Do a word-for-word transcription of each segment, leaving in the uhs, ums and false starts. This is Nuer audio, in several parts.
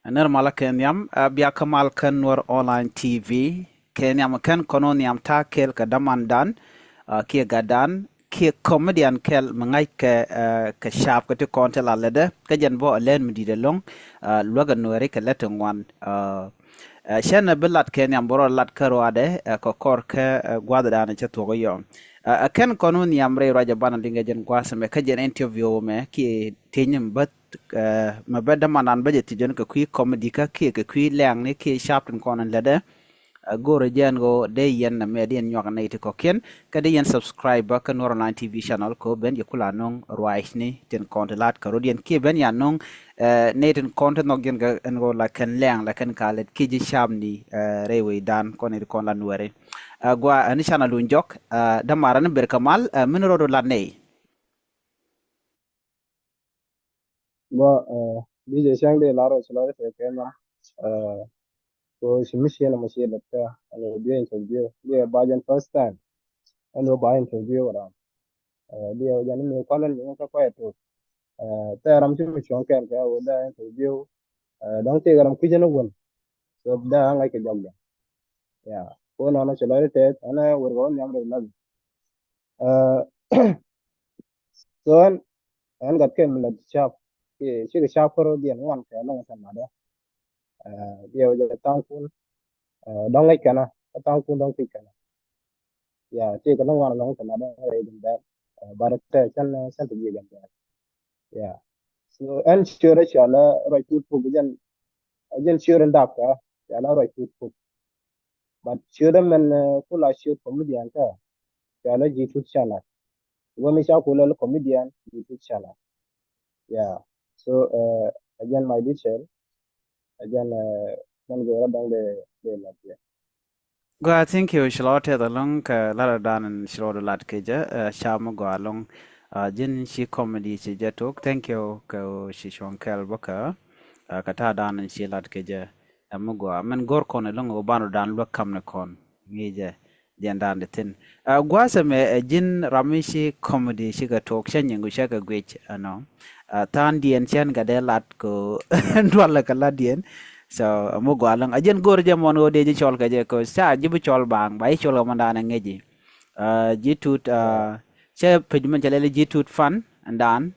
Ɛ nɛr malä kɛ nhiam, ɛ, bia kä mal kä Nuɛr Online T V. Kɛ nhiam kɛn kɔn wä nhiam ta̱a̱ kɛɛl kɛ dämandan, ɛ, kiɛ gatdan kiɛ comedian kɛl mi ŋa̱ckɛ, ɛ, kɛ caap kɛ ti kɔn ti la lätdɛ. Kä jɛn bä ɛ lɛn mi di̱i̱t ɛlɔ̱ŋ, ɛ, luäk ɛ Nuɛri kɛ lät ti ŋuan. Ɛ, ɛ, cɛn ɛ bi lat kɛ nhiam bä rɔ lat kä ruaadɛ, ɛ, kɛ kɔr kɛ, ɛ, gua̱thdan cɛ thuɔ̱k ɛ yɔm. Ɛ, ɛ kɛn kɔn wä nhiam rɛy ruac ɛ banɛ liŋ kɛ jɛn gua̱a̱th ɛmɛ kä jɛn interview mɛ kiɛ tieny mi bä ɛ, mɛ bä dämandan bä jɛ thiec jɔn kɛ kui̱ comedy kä kiɛ kɛ kui̱ lɛ̈ɛ̈ŋni kiɛ caap tin kɔn in lätdɛ. Ɛ, go̱o̱rä jɛ ɛn ɣöö dee yɛn nɛmɛ dee yɛn nyuak nɛy ti kɔ̱kiɛn kä dee yɛn subscribe bä kä Nuɛr Online T V channel kɛ ɣöö ben jɛ kula nöŋ ruacni tin kɔn ti la̱t kɛ rɔ̱diɛn kiɛ ben ya nöŋ, ɛ, nɛy tin kɔn ti nhɔk jɛn kɛ ɛn ɣöö la kɛn lɛ̈ɛ̈ŋ la kɛn ka lät kiɛ ji̱ caapni, ɛ, rɛy wecdan kɔn nɛy ti kɔn la Nuɛri. Ɛ, gua ɛn channel wun jɔk, ɛ, dämara ni ber kɛ mal, ɛ, min rɔɔdu lat nɛy. Gua, ɛ, D J Chang dee lar rɔ ci lɔri tɛ kɛ nam. Ɛ, ko ci mi ci ɛn mɔ ci lɛ tɛ ɛn wä biɛ interview biɛ ba jɛn first time. Ɛn wä ba interview ram. Ɛ, biɛ wä jɛn mi kualɛ ni kä kuɛ tok. Ɛ, tɛ ram ci mi cuɔ̱ŋ kɛn kɛ wä da interview. Ɛ, dɔ̱ŋ tëëk ram kui̱cä ni wun. So da ŋa̱c kɛ jɔk jɛ. Ya. Ko nɔnɔ ci lɔri tɛ ɛn wä rɔ nhiam rɛ lɔbi. Ɛ, So ɛn, ɛn gat kɛ mi lät caap. Ci, cikɛ caap kärɔ̱diɛn ŋuan kɛ lɔŋ tɛn latdä. Ɛ, diɛw jɛ tha̱a̱ŋkun. Ɛ, dɔ̱ŋ ŋäc kɛn ɛ, kä tha̱a̱ŋkun dɔ̱ŋ kui̱c kɛn ɛ. Ya, cikɛ ni ŋuan lɔŋ tɛn latdä rɛy din bɛr. Ɛ, but tɛ cɛn, cɛn ti jiɛ jɛn bɛr. Ya. So ɛn ciöt ɛ cɔal ɛ ruac tuut puk jɛn, jɛn ciöt in dap kɛ, cɔal ɛ ruac tuut puk. But ciöt ɛ mɛn, ɛ, kula ciöt comedian kɛ, cɔal ɛ ji̱ tuut canɛ. Wä mi ca kulɛ lɛ comedian, ji̱ tuut canɛ. Yeah. So, ɛ, again, my detail. Again, ɛ, mɛn go̱o̱rä dɔ̱ŋ dee, dee lat yɛ. Gua, thank you, ci lɔ tɛth ɛlɔ̱ŋ kɛ lat ɛ dan in ci lɔ lat kɛ jɛ, ɛ, ca mi gua ɛlɔ̱ŋ. Ɛ, ji̱n ci comedy ci jɛ tok, thank you, kɛ ci cuɔ̱ŋ kɛl bä kɛ, ɛ, kɛ ta̱a̱ dan in ci lat kɛ jɛ. Ɛ mi gua, mɛn go̱r kɔn ɛlɔ̱ŋ ɛ banɔ dan luäk kam ni kɔn. Ŋi̱i̱cɛ, jɛn dan di thin. Ɛ, gua̱a̱th ɛmɛ, ɛ, ji̱n ram mi ci comedy cikɛ tok, cä nyiŋ ku cä kɛ guic, ɛnɔ. Ɛ, tha̱a̱ŋdiɛn cɛn kɛ dee lat kɛ dualɛ kɛ latdiɛn. So, ɛ mi gua ɛlɔ̱ŋ. Ɛ jɛn go̱r jɛ mɔn ɣöö dee ji̱ cɔl kɛ jɛ, kɛ ca ji̱ bi cɔl baaŋ, ba ji̱ cɔl kɛ mɔn dan ɛ ŋi̱ci. Ɛ, ji̱ tut, ɛ, cä page mɛn cɛ lɛl ji̱ tut fan ɛn dan,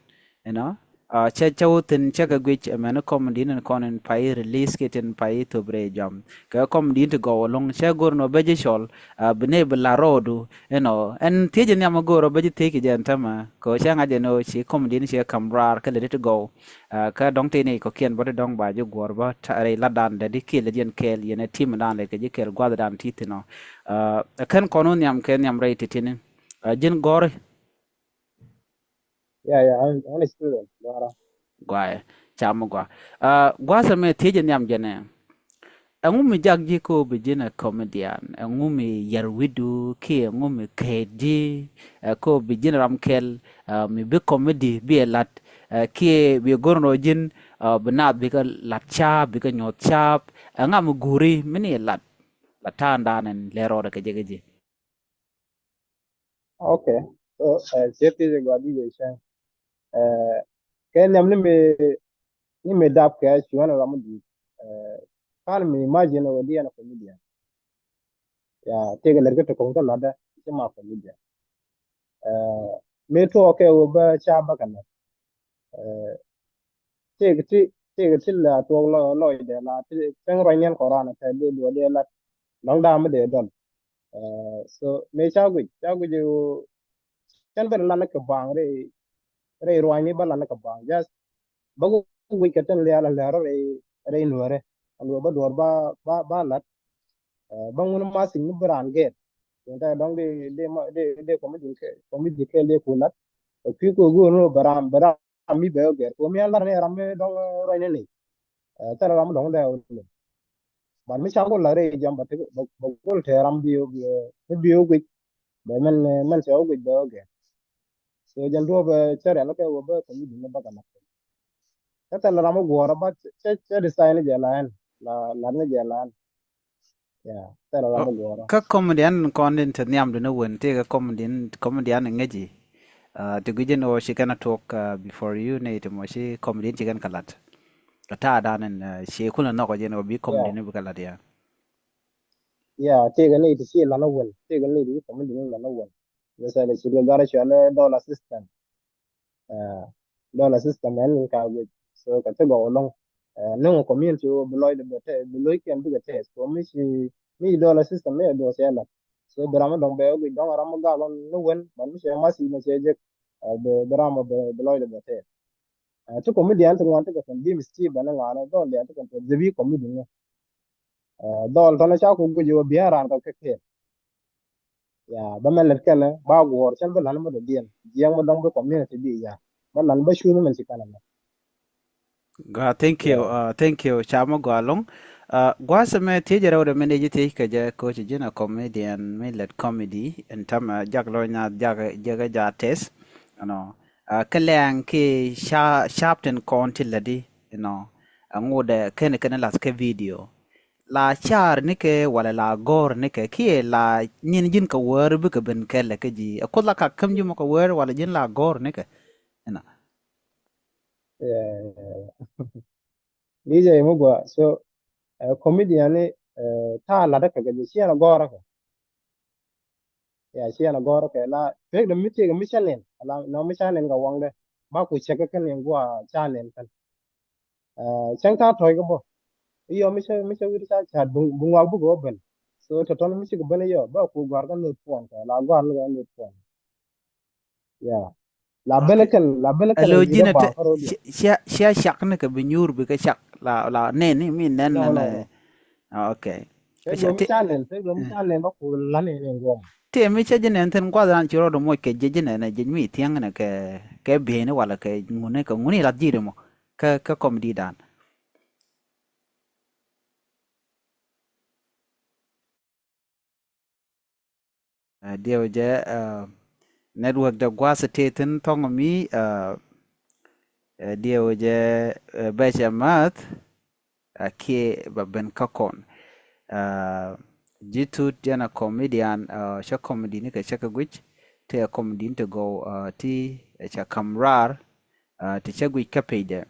you know. Ɛ, cä, cä wä thi̱n cä kɛ guic, ɛ, mɛn comedy ni kɔn in pay release kiɛ tin pay thop rɛy jam. Kɛ comedy ti gɔw ɛlɔ̱ŋ cä go̱r nɔ bɛ ji̱ cɔl, ɛ, bi nɛ bi la rɔɔdu, you know. Ɛn thiec in nhiam go̱r bɛ ji̱ thiec kɛ jɛ ɛn tämɛ. Kɛ cä ŋa̱c ɛn ɣöö ci comedy ni ci kam raar kä lɛ ti gɔw. Ɛ, kä dɔ̱ŋ tëë ni kɔ̱kiɛn bä ti dɔ̱ŋ ba ji̱ guɔ̱ɔ̱r bä ta̱ rɛy latdan dɛ di kiɛ lɛ jiɛn kɛɛl yɛn ɛ team dan lɛ kɛ ji̱ kɛɛl gua̱thdan ti thi̱n ɔ. Ɛ, kɛn kɔn wä nhiam kɛ nhiam rɛy ti ti̱ni. Ɛ, ji̱n gɔ̱ri. Yeah, yeah, I'm, I'm a student. Bara. Guay, cam gua. Ɛ, gua̱a̱th ɛmɛ thiec ɛ nhiam jɛn ɛ. Ɛŋu mi jak ji̱ kä bi ji̱n ɛ comedian? Ɛŋu mi yɛr wi̱du kiɛ ɛŋu mi kɛɛt ji̱, ɛ, kä bi ji̱n ram kɛl, ɛ, mi bi comedy bi ɛ lat, ɛ, kiɛ bi go̱r nɔ ji̱n, ɛ, bi naath bikɛ lat caap, bikɛ nyuɔth caap? Ɛŋa mi guuri mi ni lat? La ta̱a̱ dan ɛn lɛ rɔɔdɛ kɛ jɛ kɛ ji̱. Okay. So, ɛ, ciɛ thiec ɛ gɔaa D J Chang. Ɛ, kɛ nhiam ni mi, ni mi dap kɛ cuɔ̱n ɛ ram mi di̱i̱t. Ɛ, kan mi imagine ɛ wä di ɛn ɛ comedian. Ya, tëëkɛ lɛr kä ti kɔ̱ŋ kä latdä, ci ma comedian. Ɛ, mi tuɔɔk kɛ wä bä ca bä kɛ lat. Ɛ, tëëkɛ ti, tëëkɛ ti la tuɔɔk lɔ, lɔcdɛ la, ti, cäŋ ruac niɛn kɔran ɛ tɛ dee duɔ̱ɔ̱r dee lat. Lɔ̱ŋ da̱a̱ mi dee dɔl. Ɛ, so mëë ca guic, ca guic ɣöö cän ben lan ni kɛ ba̱a̱ŋ rɛy, rɛy ruaacni bä lan ni kɛ ba̱a̱ŋ. Just bä guic kɛ tin lial an lɛr rɛy, rɛy nuäärɛ. An wee bä duɔ̱ɔ̱r ba, ba, ba lat. Ɛ, bä ŋun ma thi̱n ni bi raan gɛɛt. Yɛn tɛ dɔ̱ŋ di, di ma, di, di comedy kɛ, comedy kɛ di ku lat. Ɛ, kui̱ ku guur ni bɛ ram, bɛ ram mi bɛ gɛɛt. Ku mi an lar ni ram mi dɔ̱ŋ, ɛ, ruac ni ni. Ɛ, thilɛ ram mi dɔ̱ŋ dɛ wä ni. But mi ca gol la rɛy jam bä tek, bä, bä gol te ram bi, bi, bi, bi guic. Bɛ mɛn, mɛn cɛ wä guic bɛ wä gɛn. So jɛn duɔ̱ɔ̱p, ɛ, cɛ rial kɛ wä bä comedy ni bä kɛ lat. Cɛ thil ram wä guɔ̱ɔ̱rä bä cɛ, cɛ design ni jɛ la ɛn. La, la ni jɛ la ɛn. Yeah, thil ram wä guɔ̱ɔ̱rä. Kä comedian kɔn din te nhiam duni wen, ti kɛ comedian, comedian ŋäci. Ɛ, ti guic ni wä ci kɛn a tuɔk, ɛ, before you ni ti mɔ ci comedian ci kɛn kɛ lat. Kɛ ta̱a̱ dan in, eh, ciɛ kulɛ nhɔk ɔ jɛn ɔ bi comedy ni bikɛ lat ya. Yeah, tëëkɛ ni ti ci lan a wän, tëëkɛ ni ti ci comedy ni lan a wän. Mɛsɛlɛ ci riɛ gar cual dollar system. Eh, dollar system ɛn in ka guic. So kɛ ti gɔw lɔŋ. Eh, ni ŋɔ community wä bi lɔcdɛ bɛ tɛth, bi loc kɛn bikɛ tɛth. So mi ci, mi ci dollar system mi ɛ duɔth cɛ lat. So bi ram mi dɔŋ bɛ wä guic dɔŋ ram mi gak lɔŋ ni wän, but mi cɛ math ci mɛ cɛ jek. Eh, bi, bi ram mi bi, bi lɔcdɛ bɛ tɛth. Eh, ti comedian ti ŋuan ti kɛ kɛn bi mi Steve bɛ ni ŋuan dɔl dian ti kɛn tɛth. Bi comedy ni. Eh, dhɔl tɔnɔ ca ku guic wä biɛn raan kɛ kɛ kɛɛl. Ya, bä mɛ lɛt kɛnɛ, ba guɔ̱ɔ̱r cɛn bä lan mɛ dɔ diɛn. Jiɛŋ mɛ dɔŋ bi community bi ya. Bä lan bä cuuni mɛn ci kɛnɛ mɛ. Gua, thank you, Yeah. uh, thank you, ca mɛ gua lɔŋ. Uh, gua̱a̱th mɛ thiec rɛw dɛ mɛ ni ji̱ thiec kɛ jɛ coach ji̱n a comedian mi lɛt comedy in tam, uh, jak lɔ nya jak jɛ kɛ ja test. You know, uh, kɛ lɛŋ ki ca, cap tin kɔn ti lɛ di, you know, a ŋut ɛ kɛn kɛn lath kɛ video. La car nikɛ wala la gɔr nikɛ kiɛ la nyin ji̱n kɛ wär bikɛ ben kɛlɛ kä ji̱. Ɛ kuoth la kak käm ji̱ mɔ kɛ wär wala ji̱n la gɔr nikɛ. Ina. Yeah. Di jɛ mi gua. So, eh, comedian ni, eh, ta̱a̱ lat kɛ kɛ ji̱ ciɛn a gɔr kɛ. Ya, ciɛn a gɔr kɛ la pek dɛ mi tëëkɛ mi ca nɛn. La nɔ mi ca nɛn kɛ waŋdɛ. Ba ku cɛ kɛ kɛ nɛn gua ca nɛn kɛn. Eh, cäŋ ta̱a̱ tɔ̱ɔ̱c kɛ bä. Iyɔ mi cä, mi cä wi̱r ca ca̱a̱t bi, bi ŋuak bikɛ wä ben. So tɔ̱tɔ̱n mi cikɛ ben iyɔ ba ku gɔ̱a̱r kä ŋööt puɔn kɛ la gɔ̱a̱r ni kɛ ŋööt puɔn. Ya. La ben kɛn, la ben kɛn alo ji̱n a te cia, cia cak ni kɛ bi nyuur bikɛ cak la, la nɛn ni mi nɛn. No, nɛn no, no. Ah, okay. Pek duɔ̱m ca nɛn, pek duɔ̱m ca nɛn ba ku la nɛn in guɔm. Ti mi cä ji̱ nɛn thin guath ran ci rɔɔd moc kɛ ji̱ ji̱ nɛn ji̱ mi thiäŋ ni kɛ, kɛ bieyni wala kɛ ŋuni kɛ ŋuni lat ji̱ ri mɔ. Kä, kä comedy dan. Ɛ, diɛw jɛ, ɛ, network dɛ gua̱a̱th tëë thi̱n thɔŋ mi, ɛ, ɛ, diɛw jɛ, ɛ, bɛcɛ math, ɛ, kiɛ bɛ ben kä kɔn. Ɛ, ji̱ tut jɛn a comedian, ɛ, cä comedy ni kɛ cä kɛ guic, tëë comedy ni ti gɔw, ɛ, ti, ɛ, cɛ kam raar, ɛ, ti cä guic kä page dɛ.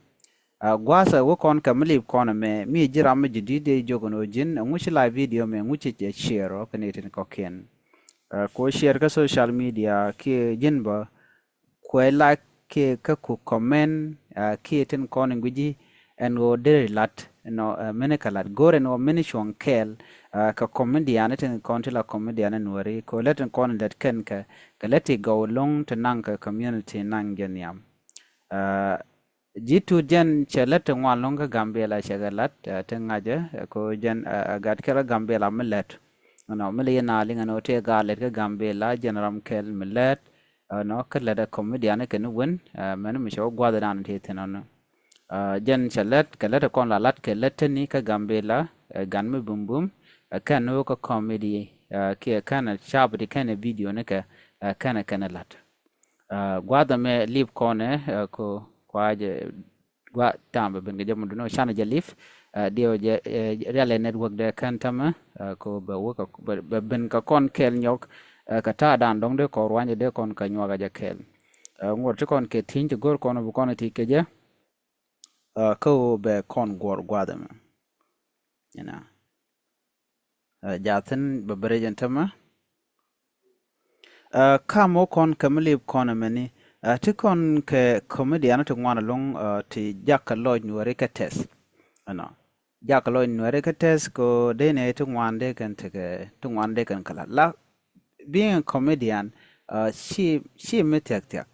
Ɛ, gua̱a̱thɛ wä kɔn kɛ mi lip kɔn ɛmɛ, mi ji̱ ram mi ji̱ di̱t dee jiök ɛn ɣöö ji̱n ɛŋu ci live video mɛ, ɛŋu ci jɛ share ɔ kɛ ni tin kɔ̱kiɛn. Ɛ, kɛ ɣöö share kä social media kiɛ ji̱n bä kuɛ like kiɛ kä ku comment, ɛ, kiɛ tin kɔn in gui̱ci ɛn ɣöö deri lat ɛnɔ, ɛ, mini kɛ lat go̱o̱r ɛn ɣöö mini cuɔ̱ŋ kɛɛl, ɛ, kɛ comedian tin kɔn ti la comedian in weri kɛ ɣöö lät tin kɔn in lät kɛn kɛ, kɛ lät ti gɔw lo̱ŋ ti naŋ kɛ community naŋ jɛ nhiam. Ɛ, ji̱ tut jɛn cɛ lät ti ŋuan lo̱ŋ kä Gambila cɛ kɛ lat, ɛ, ti ŋa̱cä, ɛ, ko jɛn, ɛ, ɛ, gat kɛl kä Gambila mi lät. Ɛnɔ, mi lɛ yɛ na liŋ ɛn ɣöö ti ɛ gaa lät kä Gambila jɛn ram kɛl mi lät. Ɛnɔ, kä lät ɛ comedian kɛn wen, ɛ, mɛn mi cɛ wä gua̱th dan ti thi̱n ɛnɔ. Ɛ, jɛn cɛ lät, kɛ lät ɛ kɔn la lat kɛ lät teni kä Gambila, ɛ, gan mi bumbum, ɛ, kɛn wä kä comedy, ɛ, kiɛ kɛn ɛ cap ti kɛn ɛ video ni kɛ, ɛ, kɛn ɛ kɛn ɛ lat. Ɛ, gua̱a̱th ɛmɛ lip kɔnɛ, ɛ, ko kuacɛ gua̱a̱th tam bɛ ben kɛ jɛ mɔ duni wä canɛ jɛ lip. Ɛ, diɛw jɛ, ɛ, rialɛ network dɛ kɛn tämɛ, ɛ, ko bɛ wä kɛ, bɛ, bɛ ben kɛ kɔn kɛɛl nyɔk, ɛ, kɛ ta̱a̱ dan dɔ̱ŋ dee kɔn ruanyɛ dee kɔn kɛ nyuak ɛ jɛ kɛɛl. Ɛ, ŋuɔ̱t ti kɔn kɛ thi̱ny ti go̱r kɔn bi kɔn ti kɛ jɛ. Ɛ, kä ɣöö bɛ kɔn guɔ̱r gua̱a̱th ɛmɛ. Ina. Ɛ, jathin bä bɛ rɛc ɛn tämɛ. Ɛ, kam wä kɔn kɛ mi lip kɔn ɛmɛni. Ɛ, ti kɔn kɛ comedian ti ŋuan ɛlɔ̱ŋ, ɛ, ti jakä lɔc nuɔri kɛ tɛth. Ɛnɔ. Jakä lɔc nuɔri kɛ tɛth ko dee nɛ ti ŋuan dee kɛn tekɛ, ti ŋuan dee kɛn kɛ la. La, being a comedian, ɛ, ci, ci mi thia̱k thia̱k.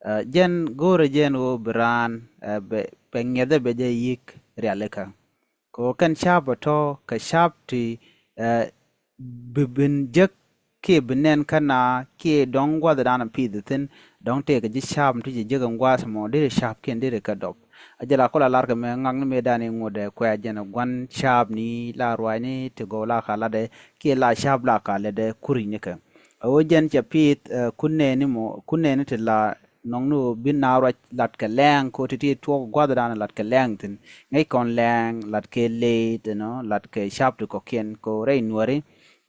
Ɛ, jɛn go̱o̱rɛ jɛn ɣöö bi raan, ɛ, bɛ, bɛ ŋiɛthɛ bɛ jɛ yi̱k rialikä. Kɛ ɣöö kɛn ca̱a̱p ɛ tɔ̱ kɛ ca̱a̱p ti, ɛ, bi bin jek kiɛ bi nɛn kä na kiɛ dɔ̱ŋ gua̱thdan pith thi̱n dɔ̱ŋ tëëkɛ ji̱ ca̱a̱p ti ji̱ jek ɛn gua̱a̱th mɔ deri ca̱a̱pkiɛn deri kɛ dɔp. A jɛ la kula lar kɛ mɛ ŋakni mëëdan i̱ ŋut ɛ kuɛ jɛn ɛ gua̱n ca̱a̱pni la ruacni ti gɔw la ka latdɛ kiɛ la ca̱a̱p la ka latdɛ kuri̱cnikɛ. A ɣöö jɛn cɛ piith, ɛ, kun nɛɛni mɔ, kun nɛɛni ti la nɔŋni ɣöö bi naath ruac lat kɛ lɛɛŋ kɛ ɣöö ti ti tuɔɔk gua̱thdan lat kɛ lɛɛŋ thi̱n. Ŋäc kɔn lɛɛŋ, lat kɛ late, you know, lat kɛ ca̱a̱p ti kɔ̱kiɛn kɛ ɣöö rɛy nuääri.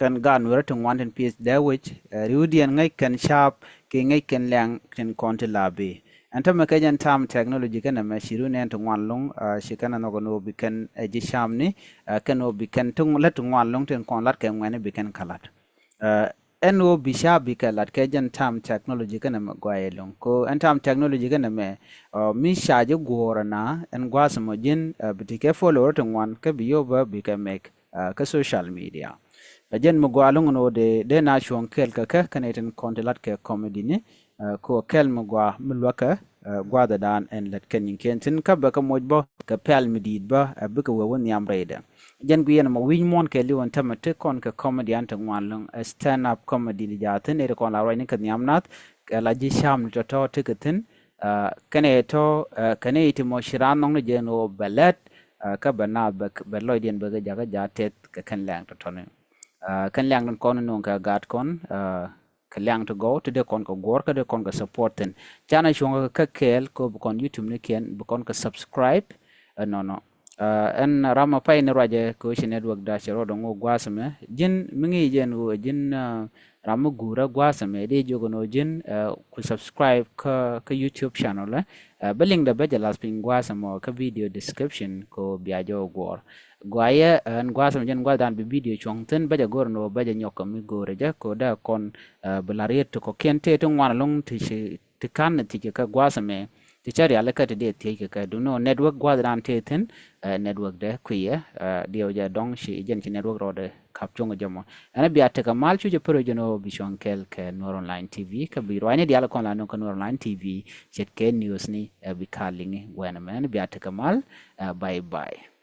Kɛn gaat nuääri ti ŋuan tin piith dee wec, ɛ, ri̱wdiɛn ŋäc kɛn ca̱a̱p kiɛ ŋäc kɛn lɛɛŋ tin kɔn ti la bi. Ɛn tämɛ kɛ jɛn tam technology kɛnɛ mɛ ci run ɛn ti ŋuan loŋ, ci kɛn ɛ nhɔk ɛn ɣöö bi kɛn ɛ ji̱ camni, kɛn ɣöö bi kɛn ti lät ti ŋuan loŋ tin kɔn lat kɛ ŋuɛni bi kɛn kä lat. Ɛn ɣöö bi ca bi kɛ lat kɛ jɛn tam technology kɛnɛ mɛ gɔaa ɛlɔ̱ŋ. Ko ɛn tam technology kɛnɛ mɛ mi ca ji̱ guɔ̱ɔ̱r ɛna ɛn gua̱a̱th ɛmɔ ji̱n bi ti kɛ follower ti ŋuan kä bi yio̱w bä bi kɛ mɛk kä social media. Ɛ jɛn mi gɔaa lo̱ŋ ɛn ɣöö dee dee na cuɔ̱ŋ kɛɛl kɛ kɛ kɛnɛ tin kɔn ti lat kɛ comedy ni. Ko kɛl mi gɔaa mi luäkä gua̱a̱thdan ɛn lät kɛ nyiŋkiɛn thi̱n kä bɛ kɛ moc bä kɛ pɛl mi di̱i̱t bä bikɛ wee wä nhiam rɛydɛ. Jɛn guiɛn ɛmɔ wi̱c muɔ̱ɔ̱n kɛɛliw ɛn tämɛ ti kɔn kɛ comedian ti ŋuan lo̱ŋ, stand up comedy ni jaa thi̱n ɛ ti kɔn la ruacni kɛ nhiam nath kɛ la ji̱ cam ni tɔ̱tɔ̱ ti kɛ thi̱n. Kɛnɛ tɔ̱ kɛnɛ iti mɔ ci raan nhɔkni jɛn ɣöö bɛ lät kä bɛ naath bɛ lɔcdiɛn bɛ kɛ jakä jaa tɛth kɛ kɛn lɛŋ tɔ̱tɔ̱ni. Kɛn lɛŋ tin kɔn nuŋ kɛ gaat kɔn kɛ liaŋ ti gɔw ti dee kɔn kɛ guɔ̱ɔ̱r kä dee kɔn kɛ support thi̱n. Canɛ cuɔ̱ŋ kɛ kɛ kɛɛl kɛ bi kɔn YouTube ni kiɛn bi kɔn kɛ subscribe. Ɛnɔnɔ ɛn ram a pay ni ruacɛ kɛ Ocean Network da̱ cɛ rɔɔdɛ ŋo̱o̱k gua̱a̱th ɛmɛ ji̱n mi ŋi̱i̱c jɛn ɣöö ji̱n ram mi guurä gua̱a̱th ɛmɛ dee jiök ɛn ɣöö ji̱n ku subscribe kä kä YouTube channel. Bä liŋdɛ bä jɛ lath piny gua̱a̱th ɛmɔ kä video description kɛ ɣöö bia jɛ ɣöö guɔ̱ɔ̱r. Guayɛ ɛn gua̱a̱th ɛmɛ jɛn gua̱a̱th dan bi video cuɔ̱ŋ thi̱n bä jɛ go̱r ɛn ɣöö bä jɛ nyɔk kɛ mi go̱o̱rɛ jɛ kɛ ɣöö dee kɔn bi la riet ti kɔ̱kiɛn tëë ti ŋuan ɛlɔ̱ŋ ti ci ti ka̱n thiec kɛ kɛ gua̱a̱th ɛmɛ ti cä rialikä ti dee thiec kɛ kɛ duno network gua̱a̱th dan tëë thi̱n. Network dɛ kuiyɛ diɛw jɛ dɔ̱ŋ ci jɛn ci network rɔɔdɛ kap cuɔ̱ŋ jɛ mɔ. Ɛn bia tekɛ mal cu jɛ pär jɛ ni ɣöö bi cuɔ̱ŋ kɛɛl kɛ Nuer Online T V kä bi ruacni diaal kɔn la nöŋ kɛ Nuer Online T V ce̱tkɛ news ni bi ka̱ liŋi wɛn ɛmɛ. Ɛn bia tekɛ mal. Bye bye.